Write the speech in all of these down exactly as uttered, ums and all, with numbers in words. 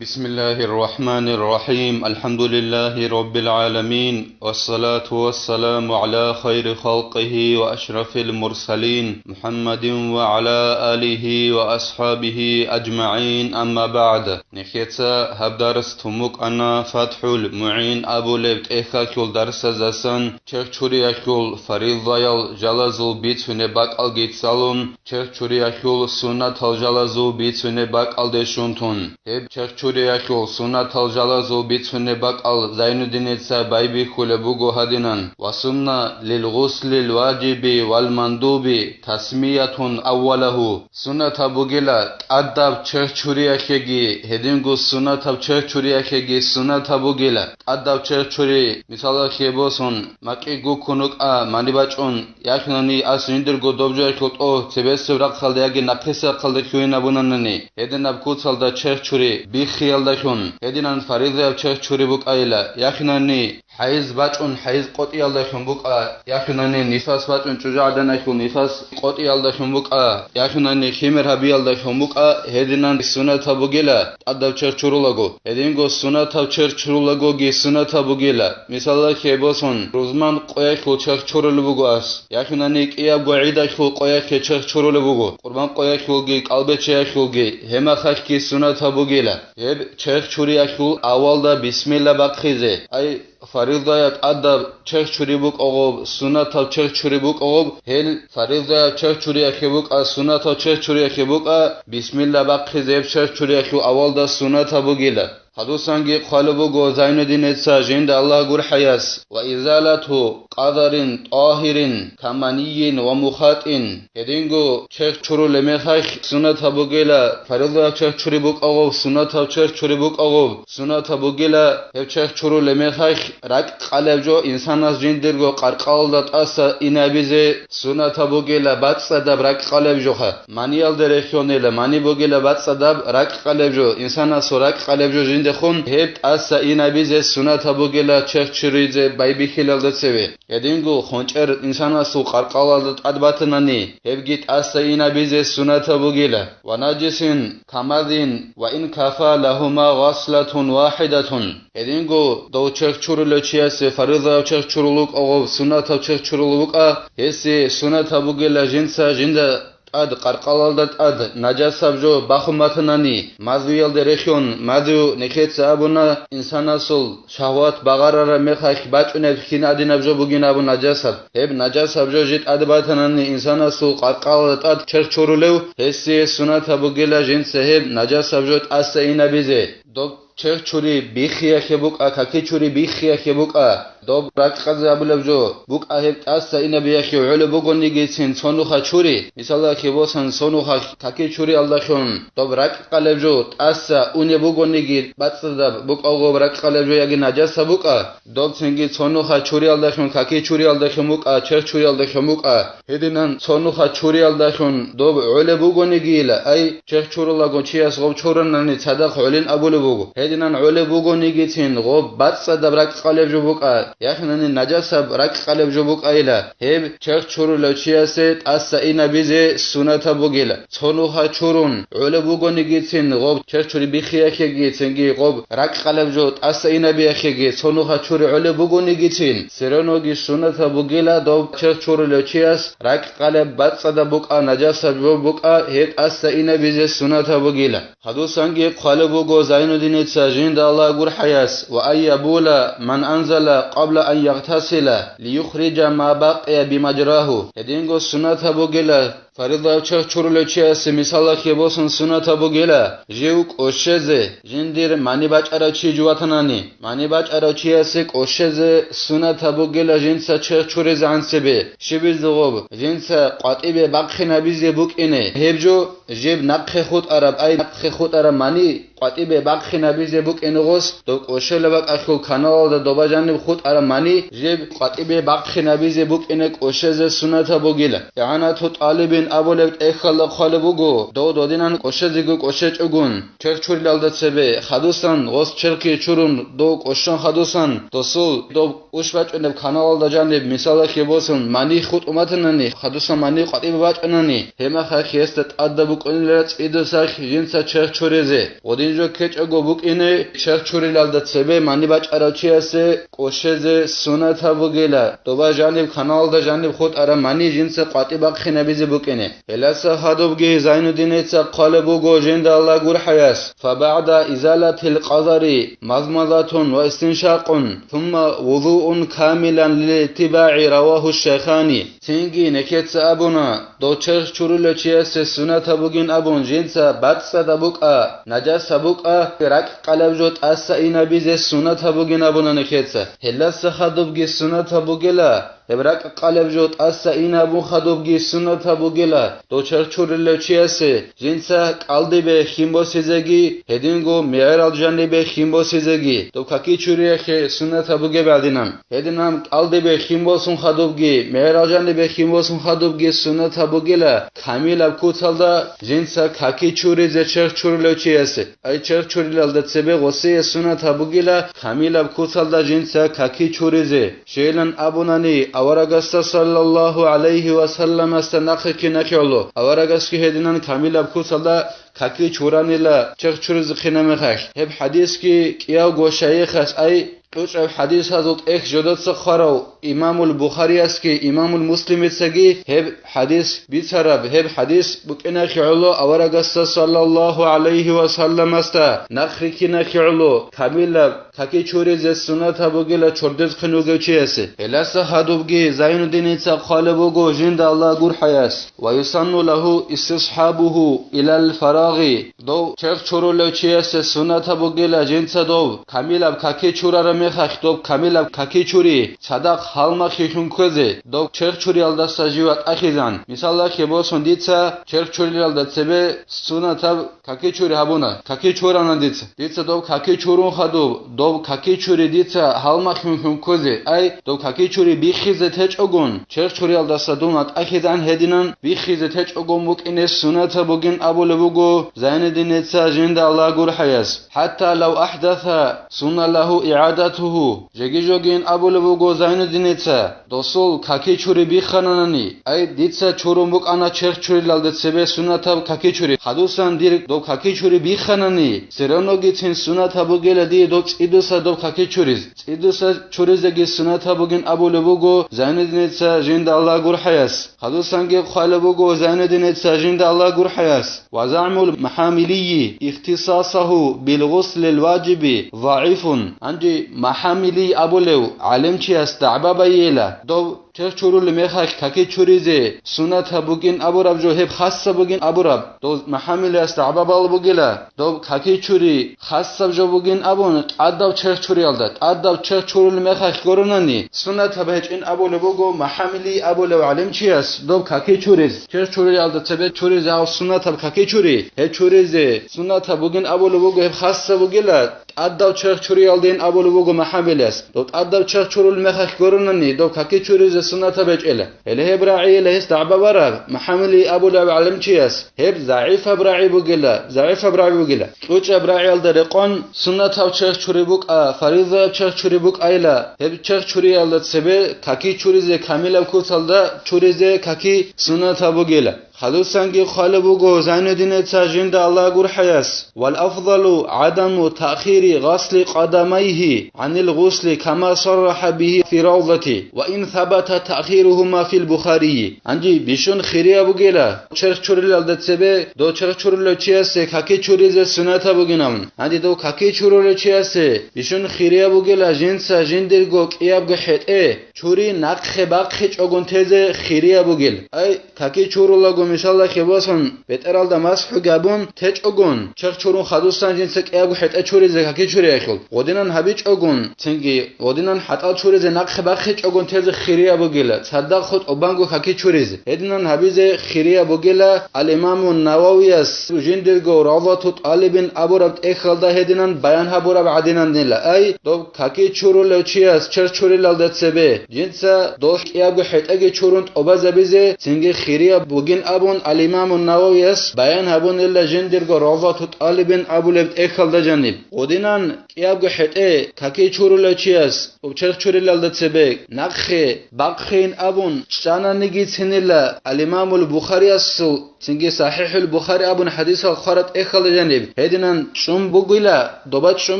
بسم الله الرحمن الرحيم. الحمد لله رب العالمين. والصلاة والسلام على خير خلقه وأشرف المرسلين محمد وعلى آله وأصحابه أجمعين. أما بعد. Нехеца гьаб дарс тун букӀана ФатхӀул МугӀин абулеб тӀехьалъул дарсаздасан, черх чуриялъул фаридаял жалазул бицунеб бакӀалги цӀалун, черх чуриялъул суннатал жалазул бицунеб бакӀалде щун тун. Гьеб черх чуриялъул суннатал жалазул бицунеб бакӀал Зайнуддиница байбихьулеб буго гьадинан: «Ва сунна лил гъуслил важиби вал мандуби тасмиятун аввалагьу». Суннатаб бугила тӀадаб черх чуриялъеги, гьединго суннатаб черх чуриялъеги суннатаб бугила тӀадаб черх чури, мисалалъе босун, макьи гуккун рукӀа, мани бачӀун, яхинани ас жиндирго доб жоялъул тӀо цебесеб рахъалда яги нахъисеб рахъалда лъугьинабунанани, гьединаб куцалда черх чури биххиялдалъун, гьединан фаризаяб черх чури букӀайила, яхинани хӀайз бачӀун хӀайз къотӀиялдалъун букӀа, яхинани нифас бачӀун чӀужугӀаданалъул нифас къотӀиялдалъун букӀа, яхинани химер гьабиялдалъун букӀа, гьединан суннатаб бугила тӀадаб черх чурулаго, гьединго суннатаб черх чурулагоги суннатаб бугила. Мисалалъе босун, рузман къоялъул черх чурулеб буго ас, яхинани кӀиябго гӀидалъул къоялъе черх чурулеб буго, къурбан къоялъулги, кӀалбиччаялъулги, гьеб мехалъги суннатаб бугила. Гьеб черх чуриялъул авалда бисмилла бахъизе, ай, фаризаяб тӀадаб черх чури букӀа гъоб, суннатаб черх чури букӀа гъоб, гьел фаризаяб черх чуриялъе букӀа, суннатаб черх чуриялъе букӀа, бисмилла бахъизе гьеб черх чуриялъул авалда суннатаб бугила. Гьадусанги хъвалеб буго Зайнуддиница жинда Аллагь гурхӀаяс: «Ва изалату къазарин тӀагьирин каманийин ва мухатӀин». Гьединго черх чурулеб мехалъ суннатаб бугила, фаризаяб черх чури букӀа гъоб, суннатаб черх чури букӀа гъоб, суннатаб бугила гьеб черх чурулеб мехалъ ракӀ къалеб жо инсанас жиндирго къаркъалалда тӀаса инабизе, суннатаб бугила бацӀцӀадаб ракӀ къалеб жоха. Маниялда рехьонила, мани бугила бацӀцӀадаб ракӀ къалеб жо, инсанасул ракӀ къалеб жо жиндехун гьеб тӀаса инабизе суннатаб бугила черх чуризе байбихьилалда цеве. Гьединго хъунчӀер инсанасул къаркъалалда тӀад батанани, гьебги тӀаса инабизе суннатаб бугила. «Ва наджисин камадин ва ин кафа лагьума гъаслатун вахӀидатун». Гьединго дов черх чурулев чиясе фаризаяб черх чурул вукӀа гъоб, суннатаб черх чурул вукӀа, гьесие суннатаб бугила жинца жинда тӀад, къаркъалалда тӀад, наджасаб жо бахун батанани, мазуялда рехьун, мазу нехеца абуна, инсанасул шагьват багъарараб мехалъ бачӀунеб хин гьадинаб жо бугин абун наджасаб. Гьеб наджасаб жо жи тӀад батанани, инсанасул къаркъалалда тӀад черх чурулев, гьесие суннатаб бугила жинца гьеб наджасаб жо тӀаса инабизе. Доб черх чури биххиялъе букӀа, каки чури биххиялъе букӀа, доб ракӀ къазе абулеб жо букӀа, гьеб тӀаса инабиялъе гӀолеб бугонигицин цо нуха чури, мисалалъе босун, цо нуха каки чуриялдалъун доб ракӀ къалеб жо тӀаса унеб бугониги, бацӀцӀадаб букӀа гъоб ракӀ къалеб жо яги наджасаб букӀа, доб цинги цо нуха чуриялдалъун, каки чуриялдалъун букӀа, черх чуриялдалъун букӀа, гьединан цо нуха чуриялдалъун доб гӀолеб бугонигийила, ай, черх чурулаго чияс гъоб чурунани цадахъ гӀолин абулеб буго. Гьединан гӀолеб бугонигицин гъоб бацӀцӀадаб ракӀ къалеб жо букӀа, яхинани наджасаб ракӀ къалеб жо букӀайила, гьеб черх чурулев чиясе тӀаса инабизе суннатаб бугила. Цо нуха чурун гӀолеб бугонигицин гъоб черх чури биххиялъеги, цинги гъоб ракӀ къалеб жо тӀаса инабиялъеги цо нуха чури гӀолеб бугонигицин, сереноги суннатаб бугила доб черх чурулев чияс ракӀ къалеб бацӀцӀадаб букӀа, наджасаб жо букӀа, гьеб тӀаса инабизе суннатаб бугила. Гьадусанги хъвалеб буго Зайнуддиница жинда Аллагь гурхӀаяс: «Ва ан ябула ман анзала къабла ан ягътасила, лиюхриджа ма бакъия бимаджрагьу». Гьединго суннатаб бугила Фаридаяв черх чурулев чиясе мисалалъе босун сунатаб бугила, жив кӀощезе, жиндир мани бачӀарав чи жуватанани, мани бачӀарав чиясе кӀощезе сунатаб бугила жинца черх чуризегӀан цебе, щибизе гъоб, жинца къватӀибе бахъинабизе букӀине гьеб жо, жиб нахъе хутӀараб, ай, нахъе хутӀараб мани, къватӀибе бахъинабизе букӀине гъос, доб кӀощелаб бакӀалъул каналалда доба жаниб хутӀараб мани, жиб къватӀибе бахъинабизе букӀине кӀощезе сунатаб бугила. ИгӀанату тӀалибин абулеб тӀехьалда хъвалеб буго, дов додинан кӀощезего кӀощечӀогун, черх чурилалда цебе, хадусан гъос черхги чурун, дов кӀощон хадусан, досул доб уш бачӀунеб каналалда жаниб, мисалалъе босун, мани хутӀун батанани, хадусан мани къватӀибе бачӀунани, гьеб мехалъ гьесда тӀадаб букӀунила цӀидусалъ жинца черх чуризе. Гъодин жо ккечӀого букӀине, черх чурилалда цебе мани бачӀарав чиясе кӀощезе сунатаб бугила, доба жаниб, каналалда жаниб хутӀараб мани жинца къватӀи бахъинабизе букӀине. Гьеласа хадубги Зайнуддиница хъвалеб буго жинда Аллагь гурхӀаяс: «Фабагъда изалатил къазари мазмазатун ва истиншакъун, сумма вузуун камилан лилиттибагӀи», равагьу шайхани. Цинги нехеца абуна, дов черх чурулев чиясе сунатаб бугин абун, жинца бацӀцӀадаб букӀа, нажасаб букӀа, ракӀ къалеб жо тӀаса инабизе сунатаб бугин абуна нехеца. Гьеласа хадубги сунатаб бугила, гьеб ракӀ къалеб жо тӀаса инабун хадубги сунатаб бугила, дов черх чурулев чиясе жинца кӀалдибе хин босизеги, гьединго мегӀерал жанибе хин босизеги, доб каки чуриялъе сунатаб бугеб гӀадинан. Гьединан кӀалдибе хин босун хадубги, мегӀерал жанибе хин босун хадубги сунатаб бугила, камилаб куцалда жинца каки чуризе черх чурулев чиясе. Ай черх чурилалда цебе гъосие сунатаб бугила, камилаб куцалда жинца каки чуризе. Щайилан абунани, аварагасда саллаллагьу гӀалайгьи ва салламасда нахъе кинахъе гӀоло, аварагасги гьединан камилаб куцалда каки чуранила черх чуризехъина мехалъ. Гьеб хӀадисги кӀиявго шайихас, ай, кьучӀаб хӀадисазул тӀехь жодоца хъварав имамул Бухариясги имамул Муслимицаги гьеб хӀадис бицараб, гьеб хӀадис букӀинахъе гӀоло аварагасда саллаллагьу гӀалайгьи ва салламасда нахъе кинахъе гӀоло, камилаб каки чуризе сунатаб бугила чордезехъин вугев чиясе. Гьеласа хадубги Зайнуддиница хъвалеб буго жинда Аллагь гурхӀаяс: «Ва юсанну лагьу истисхӀабугьу илал фарагъи». Дов черх чурулев чиясе сунатаб бугила жинца дов камилаб каки чурараб мехалъ, доб камилаб каки чури цадахъ гьалмагълъун кквезе, доб черх чуриялдаса жив ватӀахизан. Мисалалъе босун, дица черх чурилалда цебе сунатаб каки чури гьабуна, каки чурана дица. Дица доб каки чурун хадуб, доб каки чури дица гьалмагълъун кквезе, ай, доб каки чури биххизе течӀогун, черх чуриялдаса дун ватӀахизан гьединан биххизе течӀогун букӀине сунатаб бугин абулеб буго Зайнуддиница жинда Аллагь гурхӀаяс. «ХӀатта лав ахӀдаса сунна лагьу игӀадатугьу». Жеги-жогин абулеб буго Зайнуддиница, досул каки чури биххананани, ай, дица чурун букӀана черх чурилалда цебе сунатаб каки чури. Хадусан дир доб каки чури бихханани, все равногицин сунатаб бугила дие доб цӀидуса доб каки чуриз. ЦӀидуса чуризеги сунатаб бугин абулеб буго Зайнуддиница жинда Аллагь гурхӀаяс. Хадусанги хъвалеб буго Зайнуддиница жинда Аллагь гурхӀаяс: «Ва загӀмул МахӀамилийи ихтисасагьу бил гъуслил важиби загӀифун». Гьанже МахӀамилий абулев гӀалимчияс дагӀба байила, дов черх чурулеб мехалъ каки чуризе сунатаб бугин абураб жо гьеб хасаб бугин абураб. Дов МахӀамилияс дагӀба бал бугила, доб каки чури хасаб жо бугин абун, тӀадаб черх чуриялда, тӀадаб черх чурулеб мехалъ гуронани, сунатаб гьечӀин абулеб буго МахӀамилий абулев гӀалимчияс доб каки чуриз, черх чуриялда цебе чуризе гьав сунатаб каки чури, гьеб чуризе сунатаб бугин абулеб буго гьеб хасаб бугила, тӀадаб черх чуриялдин абулеб буго МахӀамилияс. Доб тӀадаб черх чурулеб мехалъ гуронани, доб каки чуризе сунатаб гьечӀила. Гьеле гьеб рагӀийила гьес дагӀба бараб, МахӀамилий абулев гӀалимчияс, гьеб загӀипаб рагӀи бугила, загӀипаб рагӀи бугила. КьучӀаб рагӀиялда рекъон суннатаб черх чури букӀа, фаризаяб черх чури букӀайила, гьеб черх чуриялда цебе каки чуризе, камилаб куцалда чуризе каки суннатаб бугила. Хадусанги хъвалеб буго Зайнуддиница жинда Аллагь гурхӀаяс: «Вал афзалу гӀадаму таъхири гъасли къадамайгьи гӀанил гъусли, кама саррахӀа бигьи фи равдати, ва ин сабата таъхиругьума фил Бухарийи». Гьанже бищун хирияб бугила, черх чурилалда цебе, дов черх чурулев чиясе каки чуризе суннатаб бугинабун. Гьанже дов каки чурулев чиясе бищун хирияб бугила, жинца жиндирго кӀиябго хӀетӀе чури нахъе бахъичӀогун тезе хирияб бугил. Ай, каки чурулаго, мисалалъе босун, бетӀералда масхӀу гьабун течӀогун, черх чурун хадусан жинца кӀиябго хӀетӀе чуризе каки чуриялъул, гъодинан гьабичӀогун, цинги гъодинан хӀатӀал чуризе нахъе бахъичӀогун тезе хирияб бугила, цадахъ тӀубанго каки чуризе. Гьединан гьабизе хирияб бугила, ал-Имаму Нававияс жиндирго Равдату ТӀалибин абураб тӀехьалда гьединан баян гьабураб гӀадинанила. Ай, доб каки чурулев чияс черх чурилалда цебе, жинца дов кӀиябго хӀетӀеги чурун тӀубазабизе цинги хирияб бугин абун, ал-Имамун Нававияс баян гьабунила жиндирго Равзату ТӀалибин абулеб тӀехьалда жаниб. Гъодинан кӀиябго хӀетӀе каки чурулев чияс черх чурилалда цебе нахъе бахъейин абун чӀананигицинила ал-Имамул Бухариясул, цинги СахӀихӀул Бухари абун хӀадисал хъвараб тӀехьалда жаниб, гьединан чӀун бугила, доба чӀун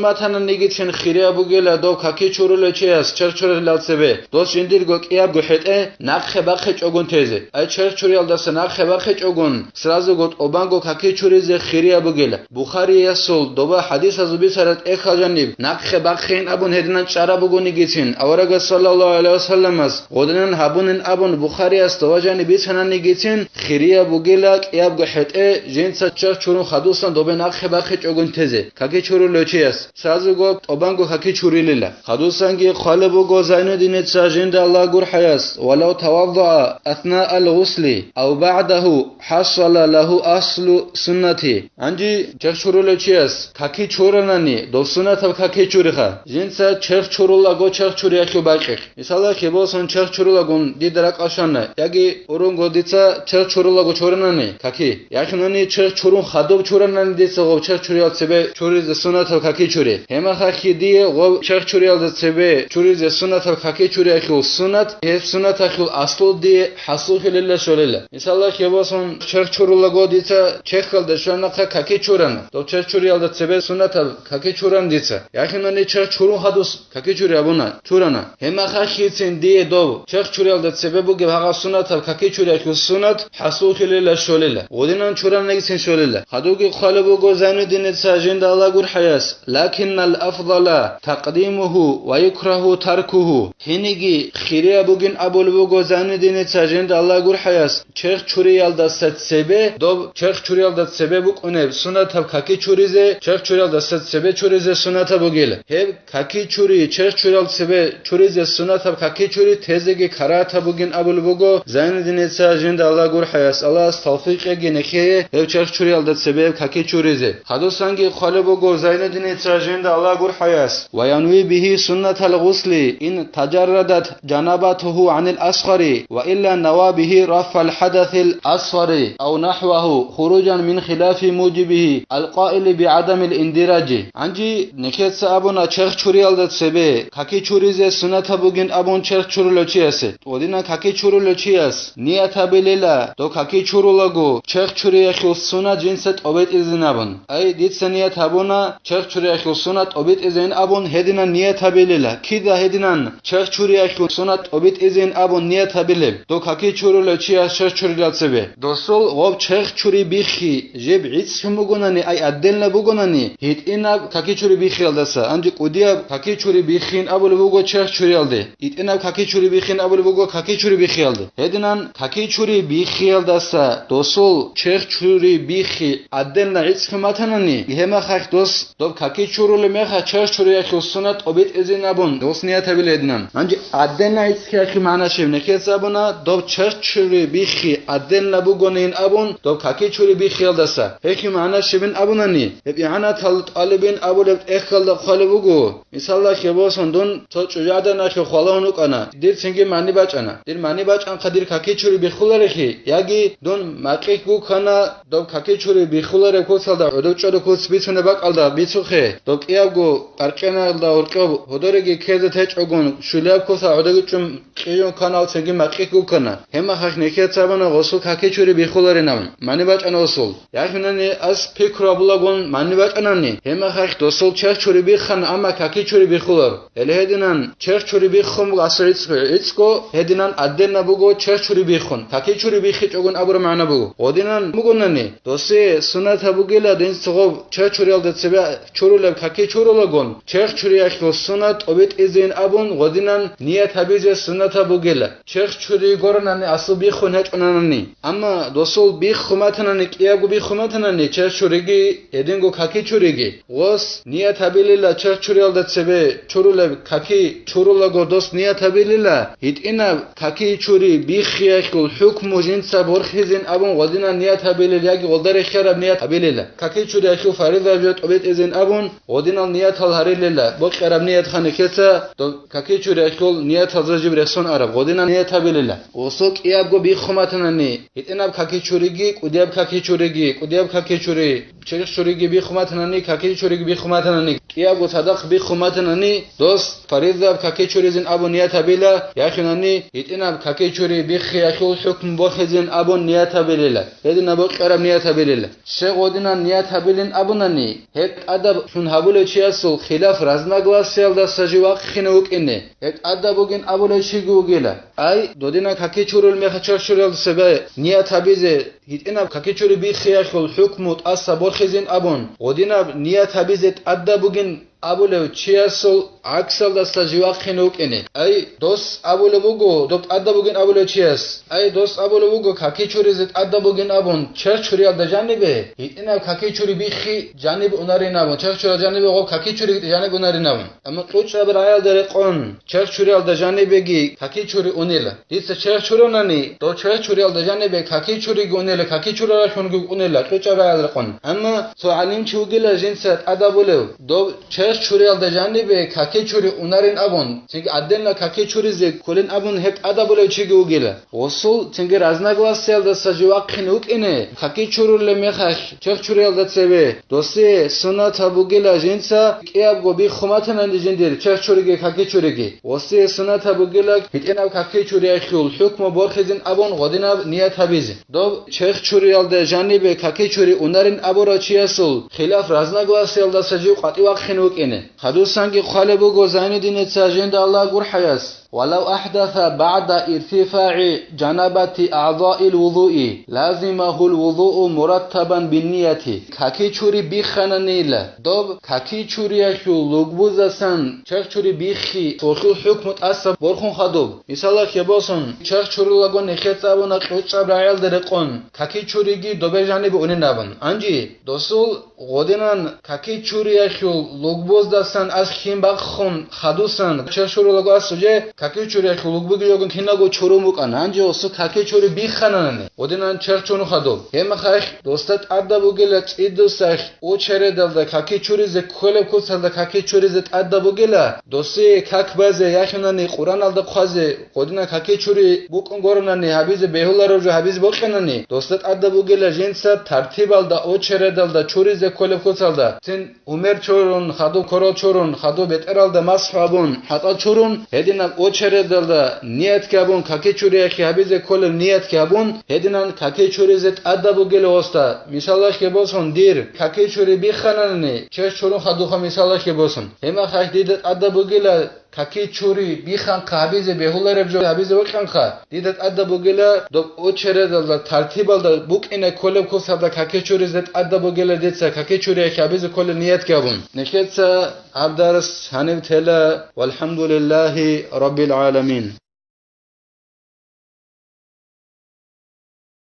батананигицин хирияб бугила дов каки чурулев чияс черх чурилал цебе, дос жиндирго кӀиябго хӀетӀе нахъе бахъичӀогун тезе. Ай черх чуриялдаса нахъе бахъичӀогун, сразуго тӀубанго каки чуризе хирияб бугила. Бухариясул доба хӀадисазул бицараб тӀехьал жаниб, нахъе бахъейин абун гьединан чӀараб бугонигицин, аварагас саллаллагьу гӀалайгьи вассалламас гъодинан гьабунин абун Бухарияс доба жаниб бицананигицин, хирияб бугила кӀиябго хӀетӀе жинца черх чурун хадусан добе нахъе бахъичӀогун тезе, каки чурулев чияс. Сразуго тӀубанго каки чурилила. Хадусанги хъвалеб буго Зайнуддиница жинда Аллагь гурхӀаяс: «Валав таваддаа аснаал гъусли ав багӀдагьу хӀасала лагьу аслу суннати». Гьанже черх чурулев чияс каки чуранани, дов суннатаб каки чуриха, жинца черх чурулаго черх чуриялъул бакӀихъ. Мисалалъе босун, черх чурулагун дида ракӀалъана, яги урунго дица черх чурулаго чуранани каки, яхинани черх чурун хадуб чуранани дица гъов черх чуриял цебе чуризе суннатаб каки чури. Гьемахахъе дие гъов черх чуриялда цебе чуризе суннатаб каки чуриялъул суннат, гьеб суннаталъул аслу дие хӀасуллъилила щолила. Мисалалъе босун, черх чурулаго дица чехьалда щванахъа каки чурана, дов черх чуриялда цебе суннатаб каки чуран дица. Яхинани черх чурун хадус каки чури абуна, чурана. Гьемахахъицин дие дов черх чуриялда цебе бугеб гьагъаб суннатаб каки чуриялъул суннат хӀасуллъилила щолила, гъодинан чуранагицин щолила. Хадуги хъвалеб буго Зайнуддиница жинда Аллагь гурхӀаяс: «Лакиннал афдала такъдимугьу ва юкрагьу таркугьу». Гьениги хирияб бугин абулеб буго Зайнуддиница жинда Аллагь гурхӀаяс, черх чуриялдаса цебе, доб черх чуриялда цебе букӀунеб суннатаб каки чуризе, черх чуриялдаса цебе чуризе суннатаб бугила. Гьеб каки чури черх чуриял цебе чуризе суннатаб каки чури тезеги карагьатаб бугин абулеб буго Зайнуддиница жинда Аллагь гурхӀаяс, Аллагьас тавфикъ кьеги нехее гьеб черх чуриялда цебе каки чуризе. Хадусанги хъвалеб буго Зайнуддиница жинда Аллагь гурхӀаяс: «Ва янви бигьи суннатал гъусли ин тажаррадат жанабатугьу гӀанил асгъари, ва илла нава бигьи рафгӀал хӀадасил асгъари ав нахӀвагьу, хуружан мин хилафи мужибигьи, алкъаили бигӀадамил индираджи». Гьанже нехеца абуна черх чуриялда цебе каки чуризе суннатаб бугин абун черх чурулев чиясе. Гъодинан каки чурулев чияс ният гьабилила, дов каки чурулаго черх чуриялъул суннат жинца тӀобитӀизин абун. Ай, дица ният гьабуна черх чуриялъул суннат тӀобитӀизейин абун гьединан ният гьабилила. Кида гьединан черх чуриялъул суннат тӀобитӀизейин абун ният гьабилеб, дов каки чурулев чияс черх чурилал цебе? Досул гъоб черх чури биххи, жеб гӀицӀлъун бугонани, ай, отдельно бугонани, гьитӀинаб каки чури биххиялдаса, гьанже кӀудияб каки чури биххин абулеб буго черх чуриялде. ИтӀинаб каки чури биххин абулеб буго каки чури биххиялде. Гьединан каки чури биххиялдаса досул черх чури биххи отдельно гӀицӀлъун батанани, гьемахахь дос доб каки чурулеб мехалъ черх чуриялъул суннат тӀобитӀизин абун дос ният гьабила гьединан. Гьанже отдельно гӀицӀлъиялъул магӀна щиб? Нехеца абуна, доб черх чури биххи отдельно бугонин абун, доб каки чури биххиялдаса. Гьелъул магӀна щибин абунани, гьеб ИгӀанатал тӀалибин абулеб тӀехьалда хъвалеб буго. Мисалалъе босун, дун цо чӀужугӀаданалъе хвалаун вукӀана, дир цинги мани бачӀана. Дир мани бачӀанхъа дир каки чури биххуларехи, яги дун макьилъ гуккана, доб каки чури биххулареб куцалда гӀодов чӀораб куц бицунеб бакӀалда бицухъе, доб кӀиябго къаркъеналда гьоркьоб гьодореги ккезе течӀогун, щулияб куцал гӀодовги чӀун кьижун кканал цинги макьилъ гуккана. Гьемахалъ нехеца абуна гъосул каки чури биххуларин абун. Мани бачӀана гъосул. Яхинани ас пикру абулагун мани бачӀанани, гьемахалъ досул черх чури биххана, амма каки чури биххулар. Гьеле гьединан черх чури биххун буго асул гӀицӀго, гӀицӀго гьединан отдельно буго черх чури биххун, каки чури биххичӀогун абураб магӀна буго. Гъодинан бугонани, досие суннатаб бугила динца гъоб черх чуриялда цебе чурулеб каки чурулагун, черх чуриялъул суннат тӀобитӀизейин абун гъодинан ният гьабизе суннатаб бугила. Черх чури гуронани асул биххун гьечӀонанани. Амма досул биххун батанани, кӀиябго биххун батанани, черх чуриги, гьединго каки чуриги. Гъос ният гьабилила черх чуриялда цебе чурулеб каки чурулаго дос ният гьабилила, гьитӀинаб каки чури биххиялъул хӀукму жинца борхизин абу гъодинан ният гьабилел яги гъолда рехиараб ният гьабилела. Какичуриялъул фаризаяб жо тӀобитӀизин абун, гъодинал ниятал гьарилела, бокьараб ният ханихьеца, доб какичуриялъул ниятал жо жиб рехсон араб, гъодинан ният гьабилела. Осо кӀиябго биххуматанани, гьитӀинаб какичуриги, кӀудияб какичуриги, кӀудияб какичури, черх чуриги биххуматанани, какичуриги биххуматанани, кӀиябго цадахъ биххуматанани, дос фаризаб какичуризин абун ният гьабила, яхинани, гьитӀинаб какичури биххиялъул хӀукму борхизин абун ният гьабилила, гьединаб бокьараб ният гьабилила. Щай гъодинан ният гьабилин абунани, гьеб тӀадаб лъун гьабулев чиясул хилаф разногласиялдаса жив вахъине вукӀине, гьеб тӀадаб бугин абулев чиги вугила. Ай, додинаб какичурул меха черх чуриялда цебе ният гьабизе, гьитӀинаб какичури биххиялъул хӀукму тӀаса борхизин абун, гъодинаб ният гьабизе тӀадаб бугин абулев чиясул гӀаксалдаса жив вахъине вукӀине. Ай, дос абулеб буго, доб тӀадаб бугин абулев чияс. Ай, дос абулеб буго, какичуризе тӀадаб бугин абун, черх чуриялда жанибе, гьитӀинаб какичури биххи жаниб унарин абун, черх чурал жанибе гъоб какичури жаниб унарин абун. Амма кьучӀаб рагӀиялда рекъон, черх чуриялда жанибеги какичури унела. Дица черх чуранани, дов черх чуриялда жанибе какичуриги унела, какичураралъунги унела, кьучӀаб рагӀиялда рекъон. Амма цо гӀалимчи вугила жинца тӀадабулев, дов черх чуриялда жанибе какичури унарин абун, цинги гӀадденла какичуризе кколин абун гьеб тӀадабулев чиги вугила. Гъосул цинги разногласиялдаса жив вахъине вукӀине, какичурулеб мехалъ черх чуриялда цебе, досие суннатаб бугила жинца кӀиябго биххуматанани жиндир черх чуриги какичуриги. Гъосие суннатаб бугила гьитӀинаб какичуриялъул хӀукму борхизин абун гъодинаб ният гьабизе. Доб черх чуриялда жанибе какичури унарин абурав чиясул хилаф разногласиялдаса жив къватӀив вахъине вукӀине. Хадусанги хъвалеб буго Зайнуддиница жинда Аллагь гурхӀаяс: «ولو أحدث بعد ارتفاع جنابة أعضاء الوضوء لزمه الوضوء مرتبا بالنية». Какичури биххананила, доб какичуриялъул лугбузасан черх чури биххи, цохил хӀукму тӀаса борхун хадуб. Мисалалъе босун, черх чурулаго нехеца абуна кьучӀаб рагӀиялда рекъон, какичуриги добе жанибе унин абун. Гьанже досул гъодинан какичуриялъул лугбуздасан ас хин бахъун хадусан черх чурулаго ас уже какичуриялъул лугбуги йогун киналго чурун букӀана. Гьанже осу какичури биххананани, гъодинан черх чурун хадуб. Гьебмехалъ досда тӀадаб бугила цӀидусалъ очередалда какичуризе кколеб куцалда какичуризе тӀадаб бугила, досие как базе яхинани Къуръаналда хъвазе, гъодинан какичури букӀун горанани гьабизе бегьулареб жо гьабизе бокьанани, досда тӀадаб бугила жинца тартибалда очередалда чуризе кколеб куцалда. Цин умер чурун, хадуб кверал чурун, хадуб бетӀералда масхӀ гьабун, хӀатӀал чурун, гьединаб очередалда ниятги гьабун, какичуриялъе гьабизе кколеб ниятги гьабун, гьединан какичуризе тӀадаб бугила осда. Мисалалъе босун, дир какичури биххананани, черх чурун хадубха мисалалъе босун. Гьебмехалъ дида тӀадаб бугила какичури бихханха гьабизе бегьулареб жо гьабизе вокьанха, дида тӀадаб бугила доб очередалда, тартибалда букӀине кколеб куцалда какичуризе тӀадаб бугила дица какичуриялъе гьабизе кколеб ниятги гьабун. Нехеца гьаб дарс гьаниб тела. ВалхӀамдулиллагьи раббил гӀаламин.